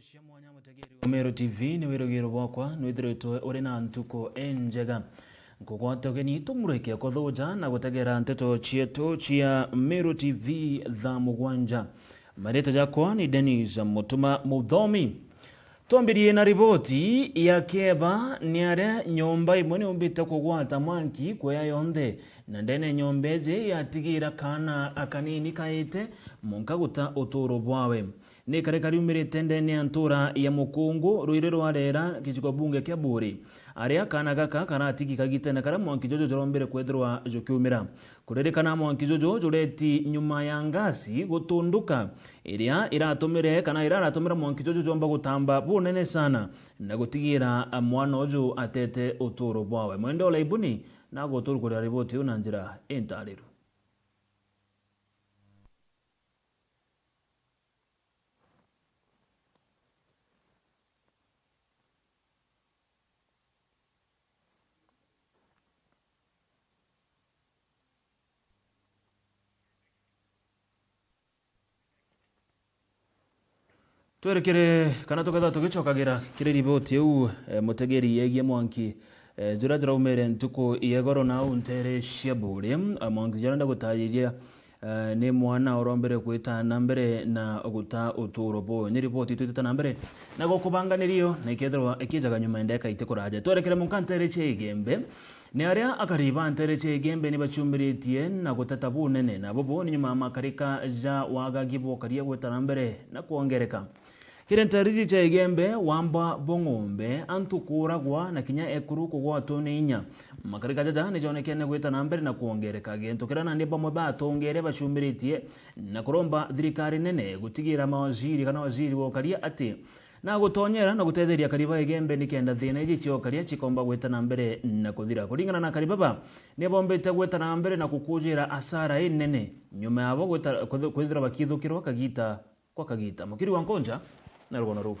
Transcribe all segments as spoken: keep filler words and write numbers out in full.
Cia mwanya, mutegeri wa Meru T V, ni wirugiro bwakwa nwithiritwe uri na ntuku injega. Nkugwata ugeni tumurike kuthuja na gutegera nteto cietu cia Meru T V thaa mugwanja. Marita jakwa ni Dennis Mutuma Muthomi. Twambirie na riboti ya Kieba, ni aria nyomba imwe niumbite kugwata mwanki kuya yonthe, na ndene nyomba iji yatigira kaana kanini kaite mwanka guta uturo bwawe. Ni kari kariumirite ndene ya ntura ya Mukungu, ruiri rwa Rera, gicigo bunge kia Buuri, aria kaana gaka karatigi kagitene karia mwanki juju jurombire kwithirwa jukiumira. Kuririkana mwanki juju jureti nyuma ya ngasi gutunduka, iria iratumire kana iria aratumira mwanki juju jomba gutamba bunene sana na gutigira mwana uju atete uturo bwawe. Mwende Olaibuni na guturukurira riboti iu na njira intariru. Twerekere kana tukethirwa tugicokagira kiri riboti iu, eh, mutegeri, yegie mwanki, eh, juria juraumire ntuku ya igoro na au ntere cia Buuri, eh, mwanki juria ndagutariria, eh, ni mwana urombere kwita na mbere na guta uturo buu. Ni riboti itwitite na mbere na gukubanganirio na ikethirwa ikijaga nyuma ya ndagika iti kuraja. Twerekere munka ntere cia Igembe. Ni aria akari ba ntere cia Igembe ni baciumiritie na guteta bunene, na bubu ni nyuma ya makarika ja wagagi bwa ukaria gwita na mbere na kwongereka. Kiri ntere iji cia Igembe, wamba bwa ng'ombe, antu kuuragwa na kinya ekuru kugwatwo ni inya. Makarika jaja ni jonekene gwita na mbere na kwongereka, gintu kiria nandi bamwe ba atongeria baciumiritie na kuromba thirikari nene gutigira mawaziri kana waziri wa ukaria ati na gutonyera na gutetheria akari ba Igembe nikenda thina iji cia ukaria cikomba gwita na mbere na kuthira. Kuringana na akari baba, ni bombite gwita na mbere na gukujira asara inene nyuma yabo gwita-, kwith-, kwithirwa bakithukirwa kagita kwa kagita. Mukiri wa Nkonja na rugono ruu.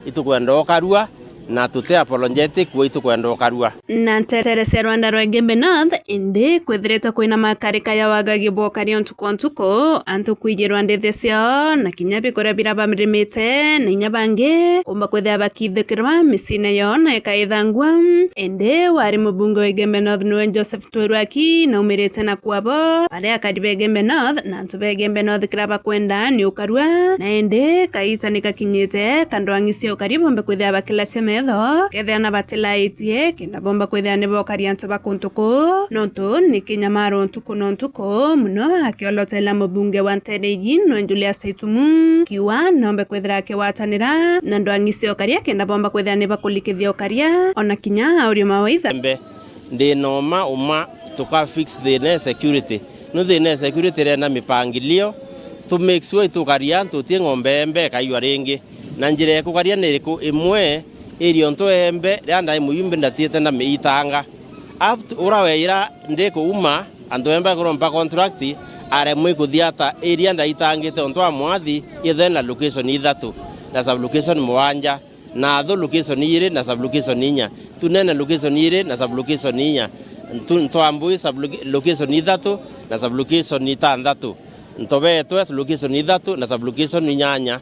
Itukwenda ukarua, na tuti apologetic, we itukwenda ukarua. Na ntetere cia rwanda rwa Igembe North, indi kwithiritwe kwina makarika ya wagagi bwa ukaria ntuku o ntuku, antu kwijirwa ndithi ciao, na kinya bikuria biria barimite, na inya bangi kumba kwithira bakithikirwa miciine yao na ikaithangua. Indi wari mubunge wa Igembe North niwe Joseph Twerwaki, na umirite na kwabo, aria akari ba Igembe North na antu ba Igembe North kiria bakwenda ni ukarua, na indi kaita ni gakinyite kandwang'i cia ukari bombe kwithira bakilacia metho, kethira na batilaitie, kenda bomba kwithira ni bokaria antu ba kuntu kuu, nontu ni kinyamaro ntuku na ntuku mono, akiolotela mubunge wa ntere iji nwe Julius Taitumu, kiuga nombe kwithira akigwatanira na ndwang'i cia ukaria kenda bomba kwithira ni bakulikithia ukaria, ona kinya auria mawaitha. Mbe, ndi na uma uma tuka fix thina ya security. Nu thina ya security irenda mipangilio, to make sure itukaria antu utie ng'ombe embe ikaiywa ringi. Na njira ya kukaria ni iriku? Imwe, iri ontu embe, riria ndai muyumbi ndatiite ndamiitanga. Up to ura weira ndi kuuma, antu embe kurompa contract, aremwe kuthia ata iria ndaitangite ontu a mwathi, ithe na location ithatu, na sub location mugwanja, na Athu location iri na sub location inya, Tunene location iri na sub location inya, Ntu-, Ntwambui sub loca-, location ithatu na sub location itanthatu, Ntobetwe location ithatu na sub location inyanya.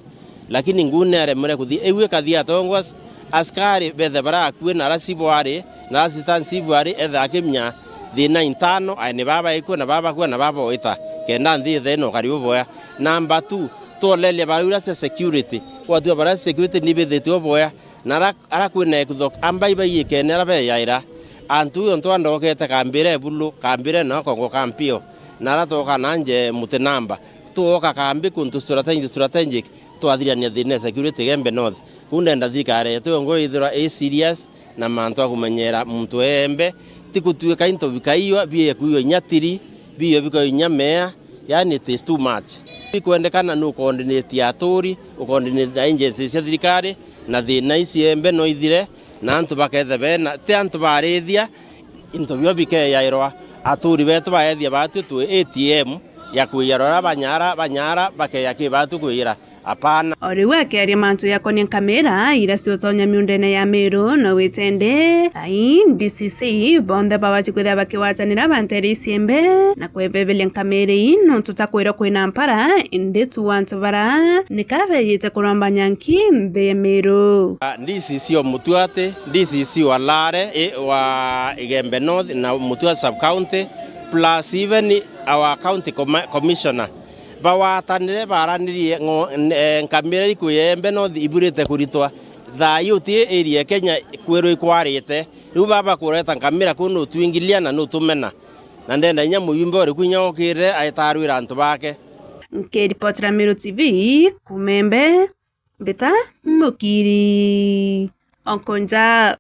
Lakini nguu ni aremere kuthi, iu ikathi atongwa as-, askari bethe bara akui na ara chief ari, na ara assistant chief ari, ethe akimenya thina intano, aeni baba ikua na baba bakua na baba oita, kenda nthi ithe na ukari buboya. Number two, twoleria bara ira cia security, gwatua bara security ni bithitwe boya, na ara, ara kwina ekutho, amba ibaiyikene ara beyaira. Antu yonthe andokete kambire bulu, kambire na kongo kampio, na ara toka na nje muti namba. Tuoka kambi kuntu strategic, strategic, twathirania thina ya security Gembe North. Kuu ndenda thirikari yetu yongo ithirwa i serious na mantu a kumenyera muntu embe, ti gutuika into bikaiywa, biye kuiywa inya tiri, biyo bikaiywa inya mea, yani it is too much. Bikwendekana ni ucoordinate aturi, ucoordinate na agencies cia thirikari, na thina ici embe no ithire, na antu bakethe bena, ti antu barithia, into bio bikeyairwa, aturi betu baethia batu twi A T M ya kwiyarwa, banyara, banyara, bakeya ki batu kwiyira. Hapana. O riu akiaria mantu jakonia nkamira iria ciutonya miundene ya Meru, no witende ai D C C bonthe babati kwithira bakigwatanira bantere iciembe na kwebeberia nkamira ii, nontu ta kwirwa kwina mpara, indi tu antu bara nika bejite kuromba nyanki nthi ya Meru. Ah, D C C o Mutuati, D C C wa Lare, i, wa Igembe North na Mutuati sub county, plus even our county comma-, commissioner. Bagwatanire, baranirie ng'o-, n-, eh, nkamira iria ikwija Igembe North iburite kuritwa. Thaa ii uti area ya Kenya kwirwa ikwarite. Riu baba kureta nkamira kuu nutwingilia na nutumena. Na ndenda inya muyumbe uriku inya okire aita arwira antu bake. Nkiripotera Meru T V, kuuma Igembe, Mbita Mukiri. Onkonja.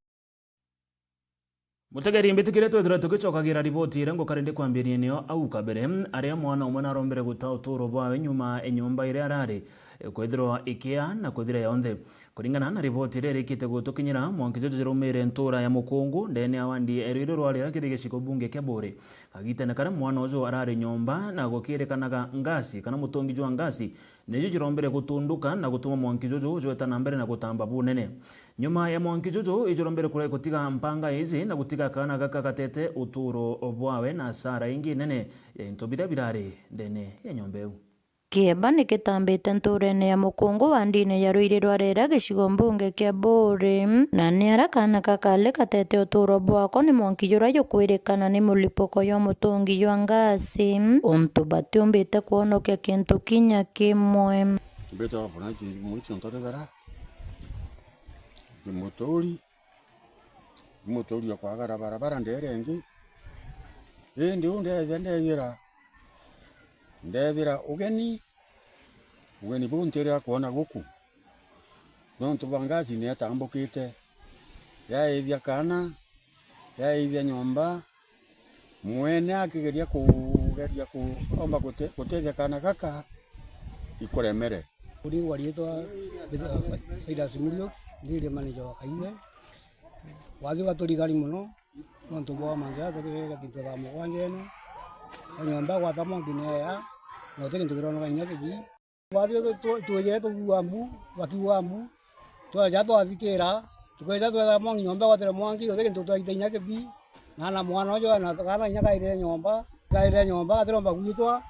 Mutegeri, mbitikire twithirwe tugicokagira riboti iria nguka rindi kwambiria nio au kabere, aria mwana umwe narombere guta uturo bwawe nyuma e nyomba iria arari kwithirwa ikia na kuthira yonthe. Kuringana na riboti iria irikite gutukinyira, mwanki juju juraumire ntura ya Mukungu, ndene ya wandi ya Ruiru rwa Riera kiri gicigo bunge kia Buuri. Kagitene karia mwana uju arari nyomba na gukirikanaga ngasi kana mutungi jwa ngasi, niju jirombere gutunduka na gutuma mwanki juju jweta na mbere na gutamba bunene. Nyuma ya mwanki juju, ijurombere kure-, gutiga mpanga iji na gutiga kaana gaka gatete uturo bwawe na asara ingi nene ya into biria birari ndene ya nyomba iu. Kieba ni kitambite nturene ya Mukungu wa ndini ya Ruiri rwa Rera gicigo mbunge kia Buuri, na ni ara kaana gaka kari gatete uturo bwako ni mwanki juria jukwirikana ni mulipuko jwa mutungi jwa ngasi, untu batiumbite kwonokia kintu kinya kimwe. Mbitagwa Francis Muicho Ntorethera, ndi muturi, ndi muturi o kwagara barabara ndere ingi. Indi u ndethia ndethira, ndethira ugeni, ugeni buu ntiri akwona guku. Nontu bwa ngasi ni etambukite, yaithia kaana, yaithia nyomba, mwene akigeria kugeria kuomba gute-, gutethia kaana gaka, ikuremere. Uringwa riitwa Silas Muriuki, ndi manager wa Kaiwe. Wathi ugaturigari mono, nontu bwa mantu jaria tukirega kintu thaa mugwanja ene, o nyomba gwata mwanki ni eya, na guti kintu kironoka kinya kibii. Wathi tu-, twejire tukiuga mbu, bakiuga mbu, twaja twathikira, tukeja twetha mwanki nyomba gwatire mwanki, guti kintu twaita kinya kibii, na, na mwana uju na kaana kinya kairire nyomba, kairire nyomba, gatiromba gwitwa,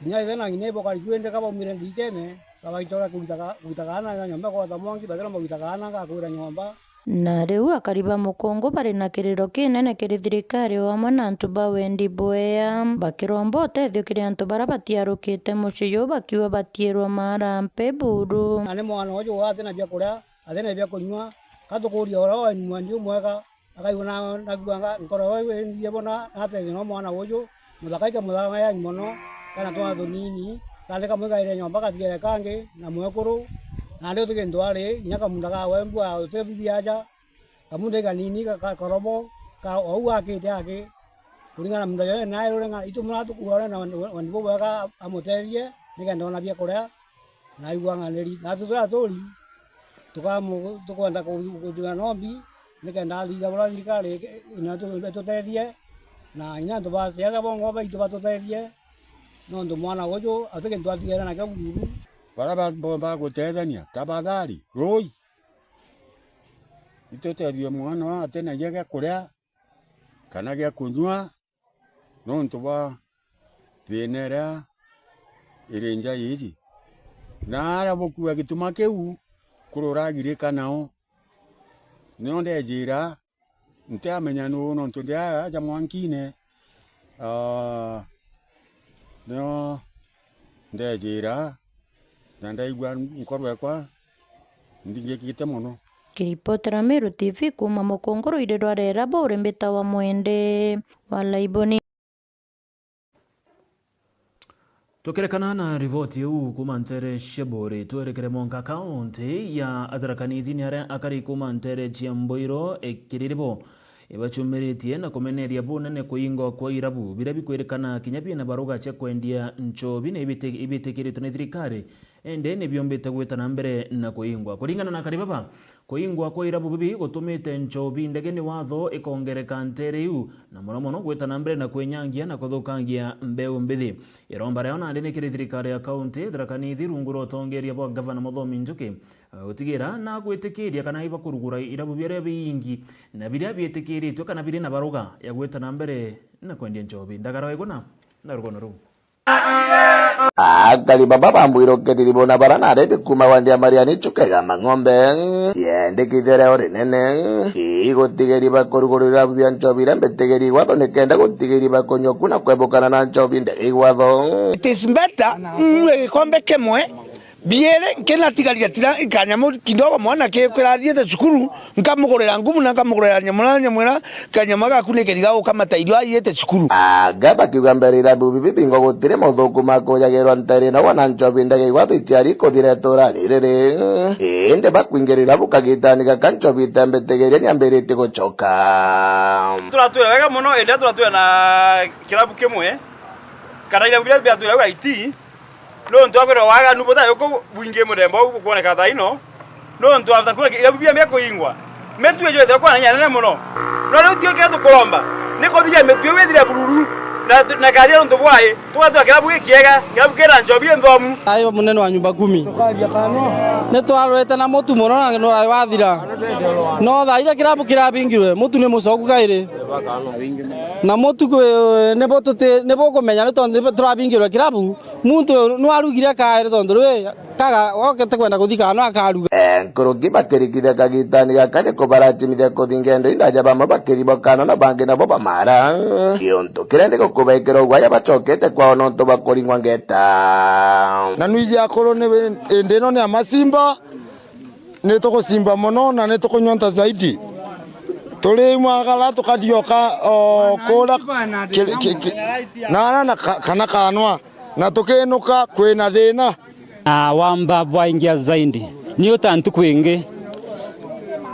kinya ithe na ng'ina ibo karikua indi kabaumire ndikene, babaitoka kugita ka-, kugita kaana na nyomba gwata mwanki, batiromba kugita kaana gakwira nyomba. Na riu akari ba Mukungu bari na kiriro kinene kiri thirikari o amwe na antu ba wendi bwea, bakiromba utethio kiri antu bara batiarukite mucii juu bakiuga batiirwa marampe buru. Na ni mwana uju ati na bia kuria, ati na bia kunyua, ka tukuria uria weni mwendi umwega, akaigua na, nakuanga nkoro iu ingie bona natethia no mwana uju, muthaka ike muthaka yangi mono, kana twana tunini, kandi kamwe kaire nyomba gatigere kangi na mwekuru, nandi uti kintu ari, inya kamunda kawe mbua uti bibi aja, kamunda ikanini ka, ka, karobo, ka, ou akite aki, kuringana na munda joe nae uria ng'a, itu mura tukuga uria na wendi bubwega amutethie, nikenda ona bia kuria, na aigua ng'aniri. Natu turia turi, tukamu-, tukwenda ku-, kuthura nombi, nikenda athithagura thirikari ina tu-, itutethie, na inya antu ba siasa bongwa baitu batutethie, nontu mwana uju ati kintu atigere nakio buru. Bara ba-, bomba gutethania, tafadhali, rui, itutethie mwana ati na gia gia kuria, kana gia kunyua, nontu bwa thiina iria iri nja iiji. Na aria bukua gituma kiu kururagirika nao, nio ndejira, ntiamenya nuu, nontu ndi aa aja mwankine, aa, nio ndejira, na ndaigua nkoro ekwa ndingikite mono. Kiripotera Meru T V kuuma Mukungu ruiri rwa Rera Buuri, mbitawa Mwende wa Laiboni. Tukirekana na riboti iu kuuma ntere cia Buuri, twerekere mwanka kaunti ya Tharaka Nithi, ni aria akari kuuma ntere cia Mboiro, e, Kiriribo, ibacumiritie na kumeneria bunene kuingwa kwa irabu biria bikwirikana kinya biina baruga cia kwendia nchobi na ibiti-, ibitikiritwe ni thirikari indi ni biumbite gwita na mbere na kuingwa. Kuringana na akari baba, kuingwa kwa irabu bibi gutumite nchobi ndege ni watho ikongereka ntere iu, na mono mono gwita na mbere na kwinyangia na kuthukangia mbeu mbithi. Iromba riao nandi ni kiri thirikari ya kaunti Tharaka Nithi rungu rwa utongeria bwa Gavana Muthomi Njuki, gutigira na gwitikiria kana ibakurugura irabu biria biingi na biria biitikiritwe kana biri na baruga ya gwita na mbere na kwendia nchobi. Ndagara Waiguna na rugono ruu. Akari baba bambwirukiriri bona bara narete kuma wandi ya Mariani Chuka Igamba Ng'ombe. Yendekithia reo rinene. Ii gutigiri bakurugurira bia nchobi iria mbitigiri gwatho nikenda gutigiri bakunywa ku na kwebukana na nchobi ndege igwatho. It is better unywe gikombe kimwe, biiri, nkinatigaria tira kanyamu kidogo mwana ki kirathiite cukuru, nkamugurira ngumu na nkamugurira nyamura nyamwira kanyama gaku ni keriga ukamata irio aiyite cukuru. Anga bakiuga mbere irabu bibi bingo gutiri mauthuku ma kujagirwa ntere na wana nchobi ndege igwatho itiari kuthira iturani riri. Indi bakwingirira bukagitani gaka nchobi itembitegeria niambiritie gucoka. Turatwira wega mono, indi turatwira na kirabu kimwe, kana irabu biria biatwira au aiti, nontu akwira waganu butayo ku bwingi muremba u bukwoneka thaa ino, nontu after kuona irabu bia mia kuingwa, mitu ijo ithira kwa nene mono. No riu tio kira tukuromba, ni kuthiria mitu iu ithire bururu, na, na kathira nontu bwai, tugatwa kirabu gikiega, kirabu kira nchobi nthomu. Ai munene wa nyumba kumi. Ni twarwete na mutu mono na no wathira. No thaa iria kirabu kirabingirwe, mutu ni mucoku kairi. Na mutu kwi-, nibo tuti-, nibo ukumenya ni tontu turabingirwe kirabu, muntu nu arugire kairi tontu rwi kaga okete kwenda kuthi kana no akaruga. Eh, nkuruki bakirikithia kagitani gaka ni kubaratimithia kuthi ngendo indaja, bamwe bakiribwa kana na bangi nabo bamara. Giuntu kiria ni gukubekera ugwaya bacokete kwao nontu bakuringwa ngeta. Na nwiji akuru ni indi ino ni amasimba. Ni tugucimba mono na ni tukunyonta zaidi. Turi mwagara tukadioka o kura ki-, ki-, ki-, nara na ka-, kana kanwa, na tukinuka kwina thina. Na wamba bwaingia zaidi. Ni uta ntuku ingi.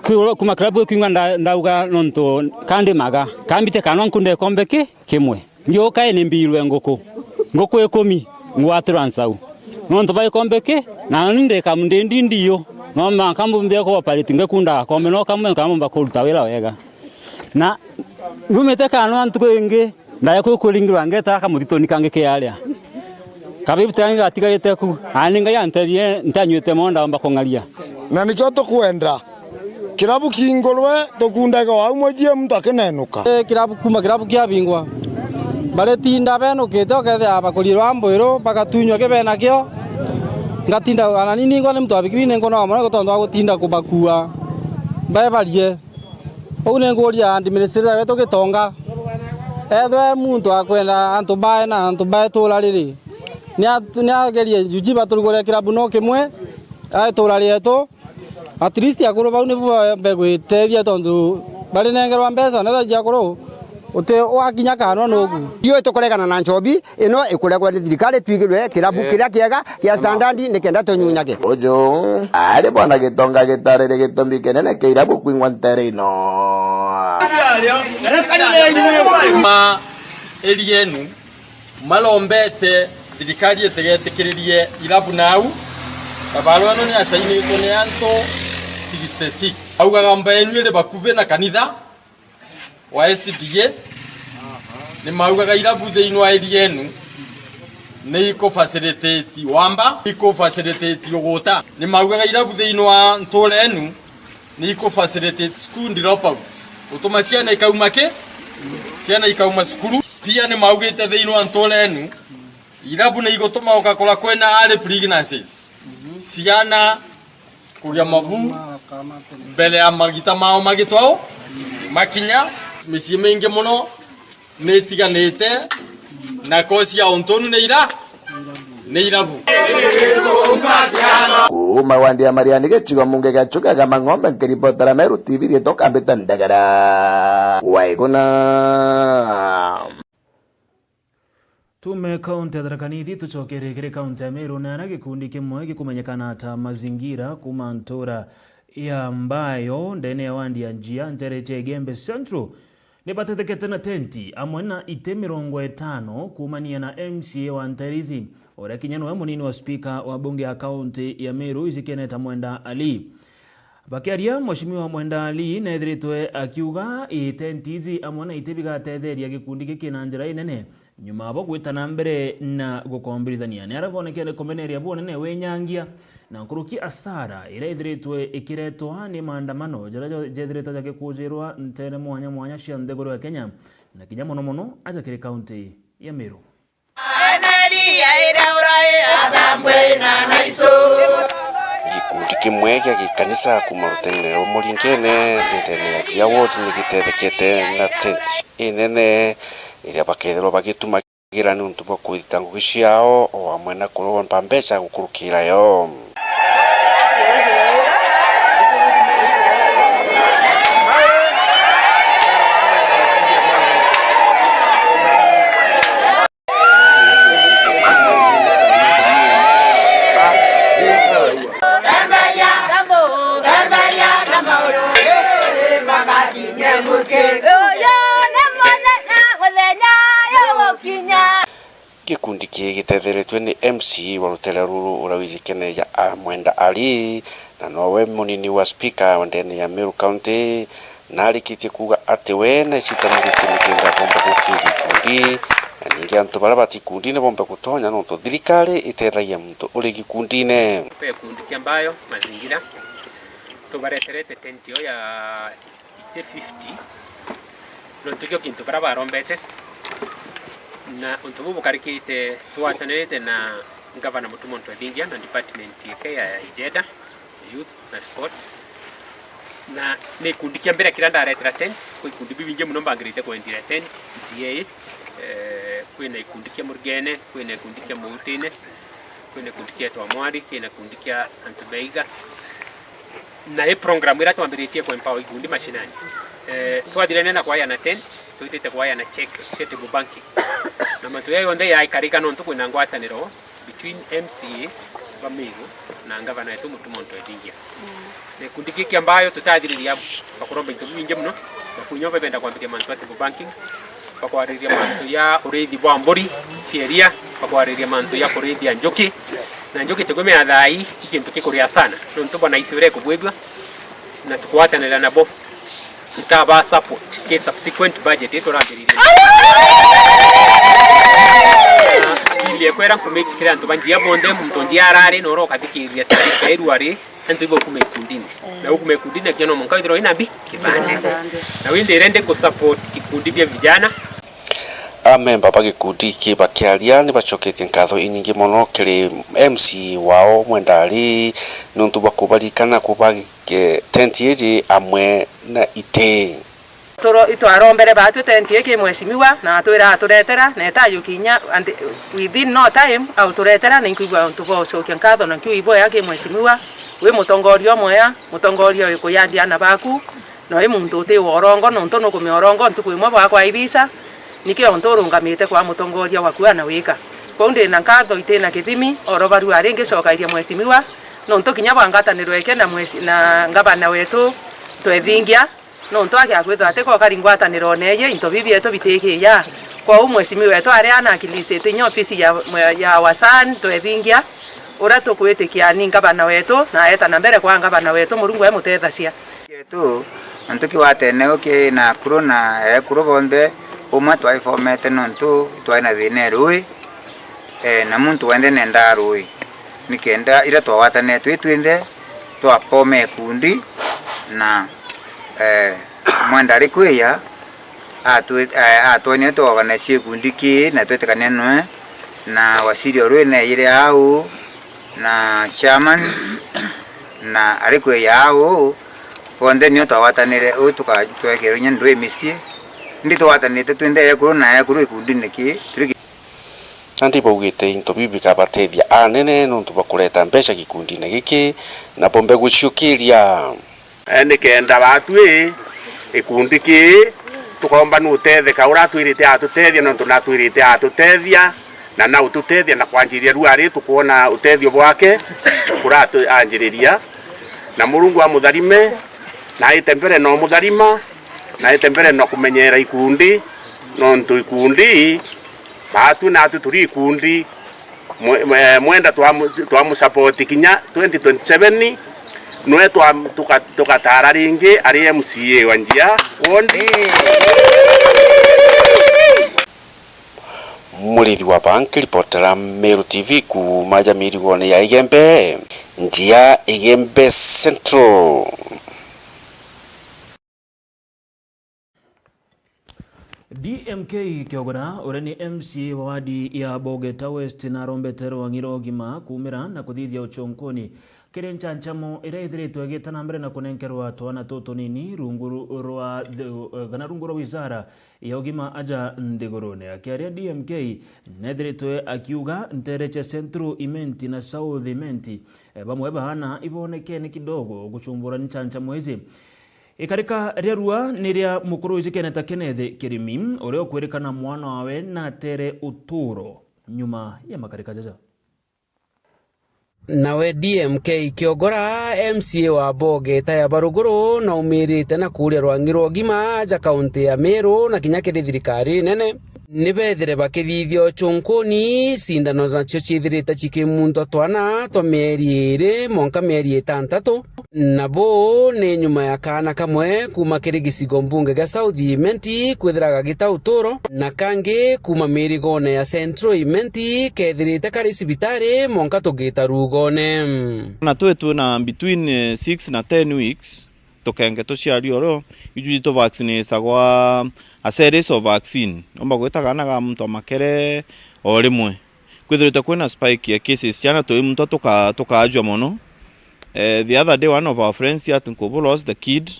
Ku-, kuma klabu ikiuma nda-, ndauga nontu kandimaga. Kambite kanwa nkunde kombe ki? Kimwe. Ngiuka ii ni mbiirwe nguku. Nguku ikumi, ngwatirwa ncau. Nontu bwa gikombe ki, na ni ndika ndi ndi ndiu. No mwanka mbumbie ku operate ngikunda gakombe, no kamwe nkamumba kuruta wira wega. Na numite kanwa ntuku ingi, ndaja ku kuringirwa ngeta kamuthituni kangi kiaria. Kabibu tangi gatigarite ku, ani Ngai antethie, ntanyuite mono ndaomba kung'aria. Na nikio tukwenda. Kirabu kingurwe, tukundage o au mujie muntu akinenuka. Ii kirabu, kuma kirabu kiabingwa, baritinda benukite, ukethira bakurirwa mbwiru, bagatunywa ki benakio. Ngatinda, anani ningwa ni muntu wa bikibini, ninkwona mono tontu wa gutinda kubakua bebarie. Uu ninkuria administrator wetu Gitonga, ethwe muntu akwenda antu bae na antu bae tura riri, ni a-, ni agerie juji baturugure kirabu no kimwe, a itura rietu. At least akuru bau nibo baambe gwitethia tontu barinengerwa mbeca na thaiji akuru uti wakinya kanwa nugu. Iyo itukuregana na nchobi, ino ikuregwa ni thirikari, twigirwe kirabu kiria kiega kia standard nikenda tunyunyage. Uju ari bwana Gitonga gitarire gitumi kinene kia irabu kwingwa ntere ino. Ma eri yenu marombete thirikari itigetikiririe irabu nau, na barua ino ni yasainitwe ni antu sixty six. Augaga mba yenu iri bakubi na kanitha wa S D A, ni maugaga irabu thiini wa area enu ni iku facilitate wamba, iku facilitate uguta. Ni maugaga irabu thiini wa ntura enu ni iku facilitate school dropouts, gutuma ciana ikauma ki? Ciana ikauma cukuru. Pia ni maugite thiini wa ntura enu, irabu ni igutuma gukakora kwina early pregnancies, ciana kugia mabu mbere ya magita mao magitwao makinya. Micii mingi mono ni itiganite na kosi ya untunu ni ira, ni irabu. Kuuma wandi ya Mariani gicigo munge gia Chuka Igamba Ng'ombe, nkiripotera Meru T V riitwa Kambita Ndagara. Waiguna. Tuume kaunti ya Tharaka Nithi, tucokere kiri kaunti ya Meru, na aria gikundi kimwe gikumenyekana ta Mazingira kuuma ntura ya Mbayo, ndene ya wandi ya Njia, ntere cia Igembe Central, Nibatetekete na tenti amwe na iti mirongo itano kuumania na M C A wa Nterisi, uria kinya niwe munini wa spika wa bunge ya kaunti ya Meru, Ezekiel Mwenda Ali. Bakiaria, Mheshimiwa Mwenda Ali neethiritwe akiuga itenti iji amwe na iti bigatetheria gikundi giki na njira inene, nyuma bo gwita na mbere na gukombirithania. Ni aria bonekere kumeneria bunene winyangia na nkuruki asara iria ithiritwe ikiretwa ni maandamano jaria jo-, jethiritwe jagikujirwa nteere mwanya mwanya cia nthiguru ya Kenya, na kinya mono mono aja kiri kaunti ya Meru. Gikundi kimwe gia gikanisa kuuma ruteere rwa Muringene, ndene ya Jia Ward, ni gitethekete na tenti inene iria bakethirwa bagituma gira niuntu bwa kwirita ngugi ciao, o amwe na kuromba mbeca gukurukira yo. Gikundi kii gitetheretue ni M C A wa ruteere ruru uria wijikene ja Mwenda Ali, na nowe munini wa spika wa ndene ya Meru County, na arikitie kuuga ati we naicitaniritie nikenda bomba gukiria ikundi, na ningi antu baria bati ikundine bombe gutonya, nontu thirikari itethagia muntu uri gikundine. Gikundi kia Mbayo Mazingira tubareterete tenti yo ya iti fifty, nontu kio kintu baria barombete, na untu buu bukarikite tugwatanirite na Ngavana Mutuma Muntu Ethingia na department yake ya Ijeda, Youth na Sports. Na ni gikundi kia mbere kiria ndaretera tent, kwi ikundi bibingi mono mbangirite kwendira tent, G A, eh, kwina gikundi kia Murugene, kwina gikundi kia Muutine, kwina gikundi kia Twamwari, kwina gikundi kia antu baiga. Na i program iria twambiritie ku empower ikundi mashinani. Eh, twathirania na kwayana tent, twitite kwayana check cia table banking. Na mantu ya yonthe yaikarika nontu kwina ngwataniro between M C As ba Meru na ngavana wetu Mutuma Muntu Ethingia. Na gikundi giki ambayo tutathiriria bakuromba into bibingi muno, na kwinya bebenda kwambiria mantu ya table banking, bakwariria mantu ya urithi bwa mburi cia iria, bakwariria mantu ya kurithia njuki. Na njuki tukumenya thaa ii i kintu kikuria sana, nontu bwana isi uria ikubwithua, na tukwatanira nabo, tukaba support ki subsequent budget iturambiririe. Na akili ekwera nkumikikira antu ba njia bonthe, muntu njia arari na uria ukathikiriria taarifa iru ari, antu ibo kuma ikundini. Na ukuma ikundini akio no munka withirwa ina mbi kibande. Na windi iria ndi ku support ikundi bia vijana. Amemba ba gikundi ki bakiaria ni bacoketie nkatho inyingi mono kiri M C A wao Mwenda Ali niuntu bwa kubarikana kuba, eh, tenti iji amwe na iti. Turo-, itwarombere baatwi tenti ii ki mheshimiwa, na atwira aturetera, na etajukinya and within no time auturetera, na inkwigua untu bwa ucokia nkatho na nkiuga ibwega ki mheshimiwa, wi mutongoria umwea, mutongoria wi kuyandia ana baku, na wi muntu uti wa urongo, nontu nukumea urongo ntuku imwe bwakwaibisha, nikio untu urungamite kwa mutongoria waku ana wika. Kwou ndina nkatho itina kithimi, oro barua ringi cokairia mheshimiwa, nontu kinya bwa ngwataniro eke na mhesi-, na ngavana wetu Twethingia, nontu agia kwithwa ati ko kari ngwataniro neeye, into bibi bietu bitikiya. Kwou mheshimiwa wetu aria anakilisite inya ofisi ya, ya Wasan Twethingia, uria tukwitikia ni ngavana wetu, na aeta na mbere kwa ngavana wetu, Murungu emutethacia. Yetu, nontu kiwatene uki na akuru na ekuru bonthe, umwe twaifomete nontu twai na thina e rui, eh, na muntu wenthe nendaa rui. Nikenda iria twagwatanire twi twinthe, twapome ikundi, na, eh, Mwenda ari kwija, atwi-, eh, atwonie tuorganize ikundi kii, na twitikania nwe, na waziri o rui neejire au, na chairman, na ari kwija au, bonthe nio twagwatanire, uu tuka-, twekerwe inya ndui micii. Indi tugwatanite twinthe ekuru na ekuru ikundine kii, turi ki- Nandi baugite into biu bikabatethia anene nontu bwa kureta mbeca gikundine giki, na bombe guciukiria. Eh, nikenda batwi ikundi kii tukomba nutetheka uria atwirite atutethia, nontu natwirite atutethia, na naututethia na kwanjiria riu ari tukwona utethio bwake kuria atu-, anjiriria. Na Murungu amutharime, na aite mbere na umutharima, Naite mbere na kumenyera ikundi, nontu ikundi, baatu naatu turi ikundi, mwe-, mwe-, mwenda twamu-, twamusapoti kinya twenty twenty-seven, nwe twa-, tuka-, tukatara ringi ari M C A wa Njia wondi. Murithi wa Bank, ripotera Meru T V kuuma ja mirigone ya Igembe, Njia Igembe Central. D M K Kiogora, uria ni M C A wa wadi ya Bogeta West, na arombete rwangi rwa ugima kuumira na kuthithia uchonkoni kiri nchanchamo iria ithiritwe igita na mbere na kunenkerwa twana tutunini rungu ru-, rwa the, kana rungu rwa wizara ya ugima aja nthigurune. Akiaria D M K, nethiritwe akiuga ntere cia Central Imenti na South Imenti, eh, bamwe baana ibonekene kidogo guchumbura nchanchamo iji. Ikarika ria rua ni ria mukuru wijikene ta Kenneth Kirimi, uria ukwirikana mwana wawe natere uturo nyuma ya makarika jaja. Nawe D M K Kiogora, M C A wa Bogeta ya Baruguru, naumirite na kuuria rwangi rwa ugima aja kaunti ya Meru na kinya kiri thirikari nene, ni bethire bakithithia uchunkuni, cindano nacio ciithirite cikimuntwa twana twa mieri iiri mwanka mieri itantatu, na buu ni nyuma ya kaana kamwe kuuma kiri gicigo mbunge gia South Imenti kwithira gagita uturo, na kangi kuuma mirigone ya Central Imenti kethirite kari cibitari mwanka tugita rugone. Na twi twina between, eh, six na ten weeks, tukenge tuciari oro, iju itu vaccinatagwa a series of vaccine. Umba gwita kaana ga muntu wa makere o rimwe. Kwithirite kwina spike ya cases ciana twi muntu tuka-, tukaajua mono. Eh, the other day one of our friends here at Nkubu lost the kid.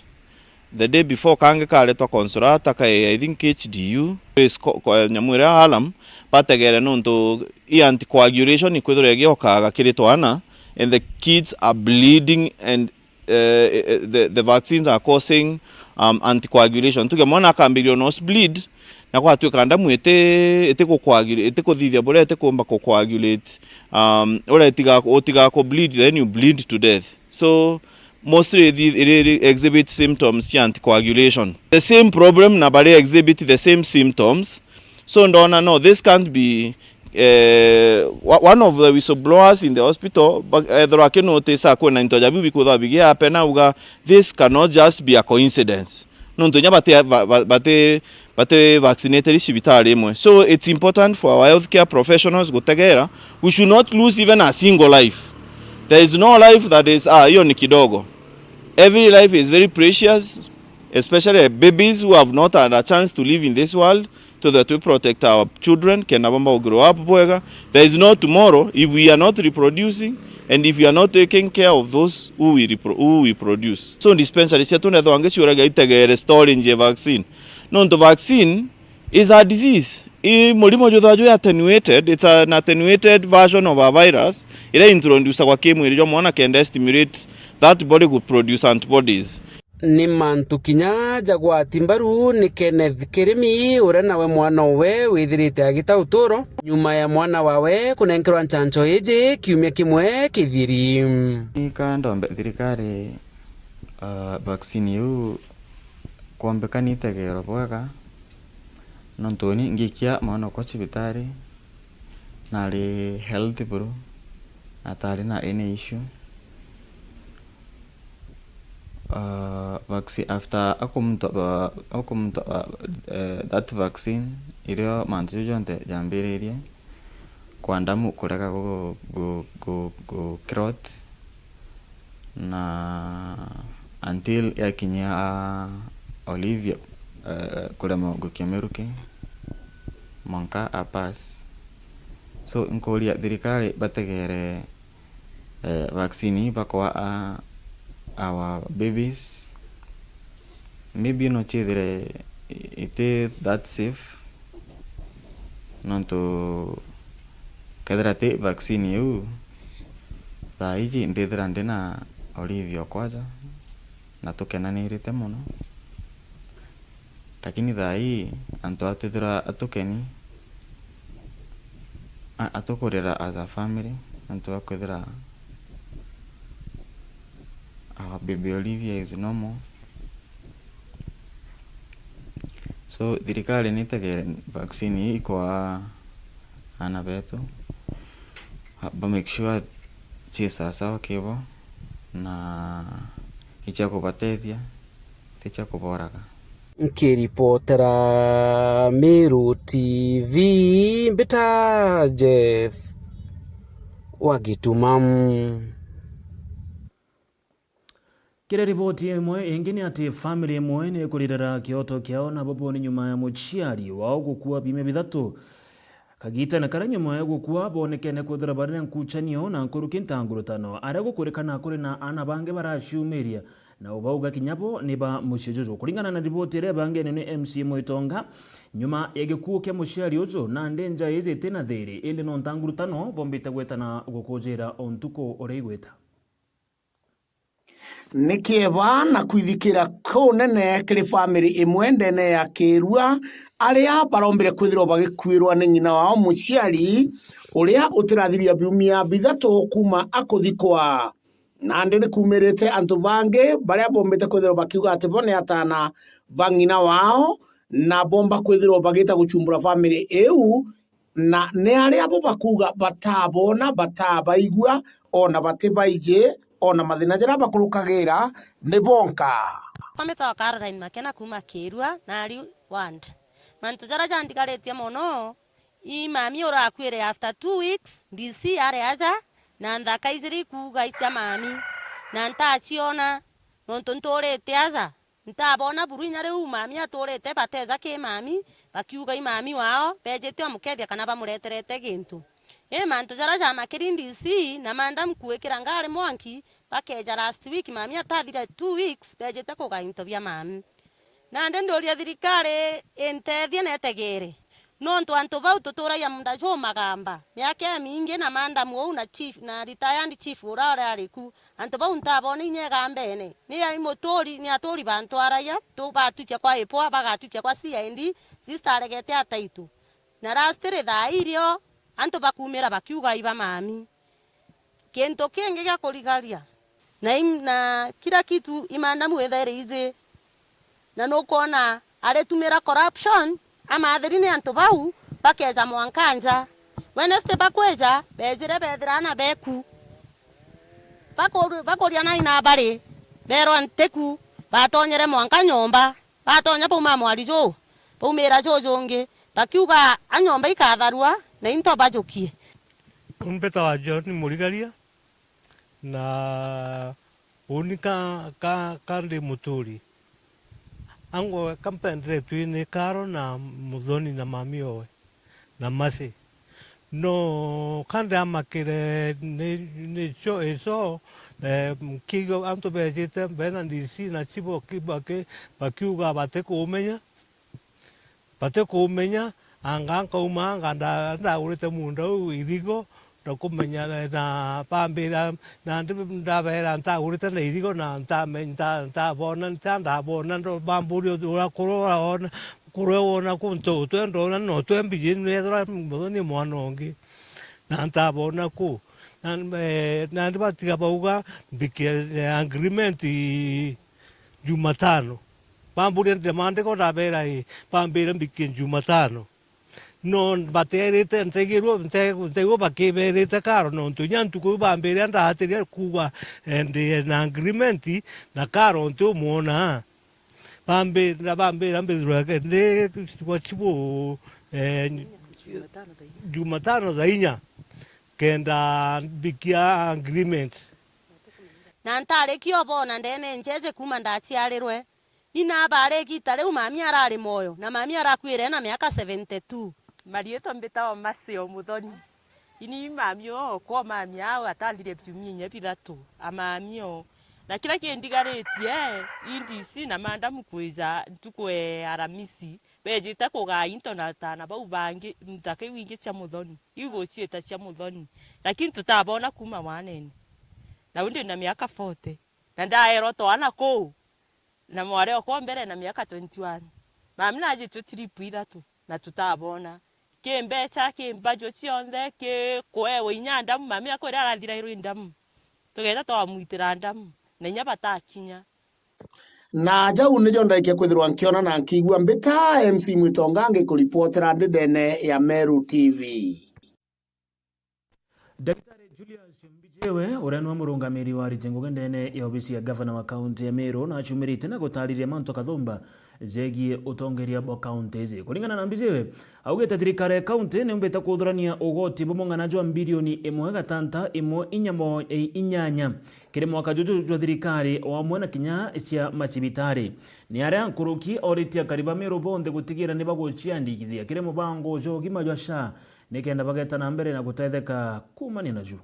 The day before kangi karetwa Consolata ka, I think, H D U. Is ko-, ko-, nyamu iria alarm, bategere nontu i anticoagulation ikwithirwa igiokaga kiri twana, and the kids are bleeding and eh, eh, the, the vaccines are causing, um, anticoagulation. Tuge mwana akambiria nose bleed, na gwatuika ndamu iti, iti gucoagula-, iti kuthithia buria iti kumba kucoagulate, um, uria itiga-, utiga ku bleed, then you bleed to death. So, mostly ithi-, iri, iri exhibit symptoms cia anticoagulation. The same problem na bari exhibit the same symptoms. So, ndona, no, this can't be, eh, wa-, one of the whistleblowers in the hospital, ba-, ethirwa akinotice kwina into ja biu bikwithirwa bigiapena, auga, "This cannot just be a coincidence." Nontu inya bati, ba-, ba-, bati, bati vaccinated cibitari imwe. So, it's important for our healthcare professionals gutegera. We should not lose even a single life. There is no life that is, "Ah, hiyo ni kidogo." Every life is very precious, especially babies who have not had a chance to live in this world, so that we protect our children, kenda bamba ku grow up bwega. There is no tomorrow if we are not reproducing and if we are not taking care of those who we repro-, who we produce. So dispensary cietu nethwa ngi ciuragia itegere storage ya vaccine. Nontu vaccine is a disease. I murimo jutha jwi attenuated, it's an attenuated version of a virus, iria introducagwa ki mwiri jwa mwana kenda stimulate that body ku produce antibodies. Ni mantu kinya jagwati mbaru ni Kenneth Kirimi, uria nawe mwana owe withirite agita uturo, nyuma ya mwana wawe kunenkerwa nchancho iji kiumia kimwe kithiri. Nika ndombe thirikari, ah, vaccine iu kwombeka nitegerwe bwega, nontu uni ngikia mwana okwa cibitari, nari healthy buru, atari na any issue. Ah, vacci-, after akumtwa, ah, akumtwa, ah, eh, that vaccine, irio mantu jau jonthe jambiririe, kwa ndamu kurega gu-, gu-, gu-, gu clot, na until yakinyia Olivia, eh, kurema gukia miruki, mwanka a pass. So, nkuria thirikari bategere, eh, vaccine bakwa a, our babies. Maybe no ciithire iti that safe, nontu kethira ti vaccine iu, thaa iji ndithira ndina Olivia okwa ja, na tukenanirite mono. Lakini thaa ii, antu a twithira atukeni, a-, atukurira as a family, antu a kwithira our baby Olivia is normal. So, thirikari nitegere vaccine ii ikwaa aana betu, ba make sure cii sawasawa kibo, na ni cia kubatethia, ti cia kuboraga. Nkiripotera Meru T V, mbita Jeff wa Gitumamu. Kiri riboti imwe ingi ni ati family imwe ni ikuririra kioto kiao na bubuni nyuma ya muciari wao gukua biumia bithatu. Kagitene karia nyuma ya gukua, boonekene kwithirwa bari na nkuchanio na nkuruki ntangurutano, aria gukwirikana kuri na aana bangi baraciumiria, na ubauga kinya bo ni ba mucii juju. Kuringana na riboti iria ibangene ni M C A Mwitonga, nyuma ya gikuu kia muciari uju, nandi nja iji iti na thiiri, indi no ntangurutano bombite gwetana gukujira o ntuku uria igwita. Ni kieba na kwithikira kunene kiri family imwe ndene ya Kirua, aria barombire kwithirwa bagikuirwa ni ng'ina wao muciari, uria utirathiria biumia bithatu kuuma akuthikwa. Nandi ni kuumirite antu bangi baria bombite kwithirwa bakiuga ati bo ni ataana ba ng'ina wao, na bomba kwithirwa bagita guchumbura family iu, na ni aria bo bakuuga batabona, batabaigua, ona batibaiji, ona mathina jaria bakurukagira ni bonka. Kwa mbitawa Caroline Makena kuuma Kirua, Nari ward. Mantu jaria jandigaritie mono, ii mami urakuire after two weeks, D C ari aja, na nthaka ijiri kuuga icia mami, na ntaciona, nontu nturite aja. Ntabona buru inya riu mami aturite, bateja ki mami, bakiuga i mami wao, bejite umukethia kana bamureterete gintu. Ii mantu jaria jamakiri D C na madam kuikira ngari mwanki, bakeja last week, mami atathire two weeks, bejite kugaa into bia mami. Nandi nduria thirikari intethie na itegere. Nontu antu bau tuturagia munda jumagamba, miaka imingi, na madam uu na chief, na retired chief uria uri ari ku, antu bau ntabona inya igambene. Ni ai muturi, ni aturi bantwaragia, tu-, batukia kwa ipwa, bagatukia kwa C I D, sister aregete ataitu. Na lastly thaa irio, antu bakumira bakiuga iba mami. Kintu kingi gia kurigaria, na im-, na kila kitu i madam withaire iji, na nukwona aritumira corruption, amathiri ni antu bau, bakeja mwanka nja. Wednesday bakwija, bejire bethira aana beku. Baku-, bakuria nai na bari, berwa ntiku, batonyere mwanka nyomba. Batonya bauma mwari juu, baumira juu jungi, bakiuga a nyomba ikatharua na into bajukie. Mbitawa John Murigaria, na uni ka, ka, ka ndi muturi. Ango ka mpenderetwe ni Karo na Muthoni na mami owe na Masi. No ka ndamakire ni, ni cio, ico, eh, kigo antu bejite mbere na D C na chibo ki-, baki-, bakiuga batikumenya, batikumenya, anga nkauma, anga nda-, ndagurite munda uu irigo, ndakumenya na, na bambira, na ndi-, ndabera ntagurite na irigo, na ntame-, nta-, ntabona, nta-, ndabona, ndo-, bamburia uria kuru uraona, kuria wona ku ntu utwe ndona no twe mbiji nethira Muthoni mwana ungi. Na ntabona ku. Na, eh, nandi batiga bauga mbikie, eh, agreement Jumatano. Bamburia ndire maandiko ndabera ii, bambira mbikie Jumatano. No baterite ntegirwo, nte-, ntegirwo bakiberite Karo nontu inya ntuku iu bambira ndaatiria kuuga, eh, ndi na agreement na Karo nti umwona. Bambira, bambira mbithirwe ndi kwa chibu, eh, Jumatano thaa inya, kenda mbikia agreement. Na ntarikia ubona ndene njeje kuuma ndaciarirwe. Ni naba ari igita riu mami arari moyo, na mami arakuire na miaka seventy two. Mariitwa mbitawa Masio Muthoni. Ini mami oo, kwa mami ao atathire biumia inya bithatu, a mami oo. Na kiria kindigaritie, i D C na madam kwija ntuku e Aramisi, bejite kugaa into na ataana bau bangi, nthaka iu ingi cia Muthoni, iu guciita cia Muthoni. Lakini tutabona kuuma mwanene. Nau ndi na miaka forty. Na ndaerwa twana kuu. Na mwari okwa mbere na miaka twenty one. Mami najitwe trip ithatu, na tutabona. Ki mbecha, ki mbaju cionthe, ki kuewa inya ndamu, mami akwira arathirairwe i ndamu. Tugeta twamwitira ndamu, na inya batakinya. Na jau nijo ndaikia kwithirwa nkiona na nkiigua mbita M C Mwitonga ngikuripotera ndi ndene ya Meru T V. Ndagitari Julius Mbijiwe, uria niwe murungamiri wa ariti ngugi ndene ya obisi ya gavana wa kaunti ya Meru, nacumirite na gutariria mantu kathumba jegie utongeria bwa kaunti iji. Kuringana na Mbijiwe, augite thirikari ya kaunti niumbite kuthurania ugoti bumwe ng'ana jwa mbirioni imwe gatanta imwe inya mo-, i-, inyanya kiri mwaka juju jwa thirikari, o amwe na kinya cia macibitari. Ni aria nkuruki oritie akari ba Meru bonthe gutigira ni baguciandikithia kiri mubango jwa ugima jwa SHA, nikenda bageta na mbere na gutetheka kuumania naju.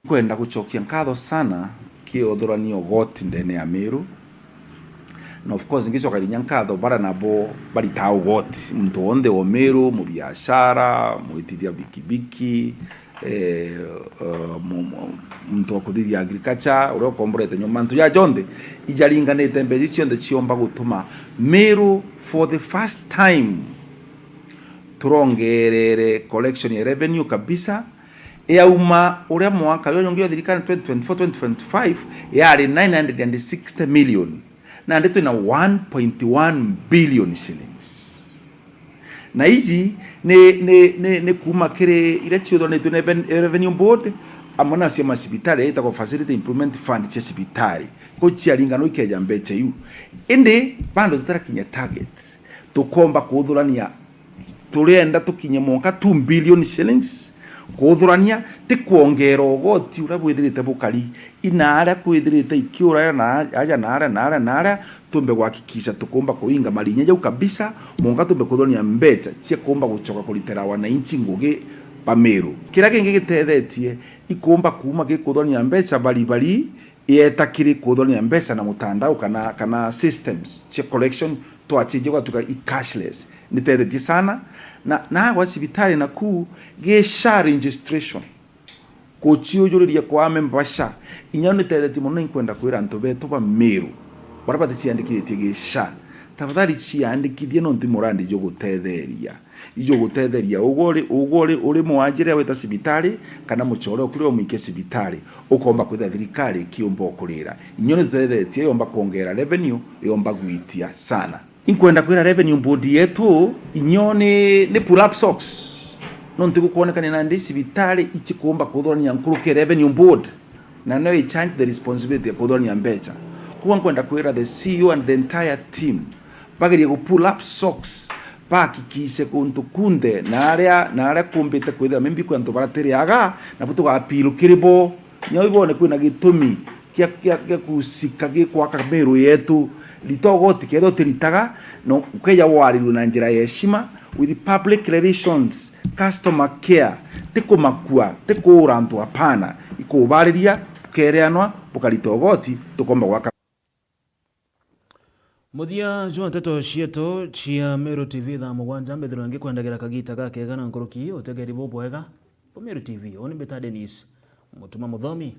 Nkwenda gucokia nkatho sana ki uthurania ugoti ndene ya Meru. Na of course, ngicokeria inya nkatho baria nabo baritaa ugoti, muntu wonthe wa Meru, mubiashara, mwitithia bikibiki, eh, eh, mu-, mu-, muntu wa kuthithia agriculture, uria ukomborete nyomba, mantu ja jonthe ijaringanite, mbeca iu cionthe ciomba gutuma Meru for the first time turongerere collection ya revenue kabisa. Yauma uria mwaka uria jungi wa thirikari twenty twenty-four twenty twenty-five yari nine hundred and sixty million, nandi twina one point one billion shillings. Na iji ni, ni, ni, ni kuuma kiri iria ciuthuranitue ni Reven-, Revenue Board, amwe na cia macibitari, itagwo Facility Improvement Fund cia cibitari. Kuu ciaringana ikeja mbeca iu. Indi bado tutarakinya target. Tukomba kuthurania, turienda tukinye mwanka two billion shillings. Kuthurania ti kwongera ugoti uria bwithirite bukari, inaria kwithirite ikiura na aja na aria na aria na aria, tumbe gwakikisha tukumba kuinga marinya jau kabisa, mwanka tumbe kuthurania mbeca cia kumba gucoka kuritira wananchi ngugi ba Meru. Kiria kingi gitethetie ikumba kuuma gikuthurania mbeca bari bari, ieta kiri kuthurania mbeca na mutandao kana, kana systems cia collection, twacenjia gwatuika i cashless. Nitethetie sana. Na, na gwa cibitari naku, gi SHA registration, kuciujuriria kwa amemba ba SHA, inya nitethetie mono. Inkwenda kwira antu betu ba Meru, baria baticiandikithitie gi SHA, tafadhali ciandikithie, nontu i murandi jugutetheria. Ijugutetheria ugwe uri, ugwe uri, uri mwajire wita cibitari, kana mucore ukuria umwikie cibitari, ukomba kwithira thirikari ikiumba ukurira. Inyuo nitutethetie, yomba kwongera revenue, yomba gwitia sana. Inkwenda kwira Revenue Board yetu, inyuo ni, ni pull up socks. Nontu gukwonekana nandi cibitari icikumba kuthurania nkuruki ya Revenue Board. Na nio i charge the responsibility ya kuthurania mbeca. Koguo nkwenda kwira the C E O and the entire team bagerie gu pull up socks, bahakikishe kuntu kunthe na aria, na aria kumbite kwithira maybe kwi antu baratiriaga, nabo tuga appeal kiri bo. Nyo ibone kwina gitumi kia, kia, kia kusika gikwaka Meru yetu. Rita ugoti kethira utiritaga, no ukeja warirue na njira ya heshima, with public relations, customer care, ti kumakua, ti kuura antu, hapana, ikubariria, bukereanwa, bukarita ugoti, tukomba gwaka. Muthia jwa nteto cietu cia Meru T V thaa mugwanja, mbithirwa ngikwendagira kagita gakega na nkuruki utegeri bubwega bwa Meru T V. Uni mbita Dennis Mutuma Muthomi.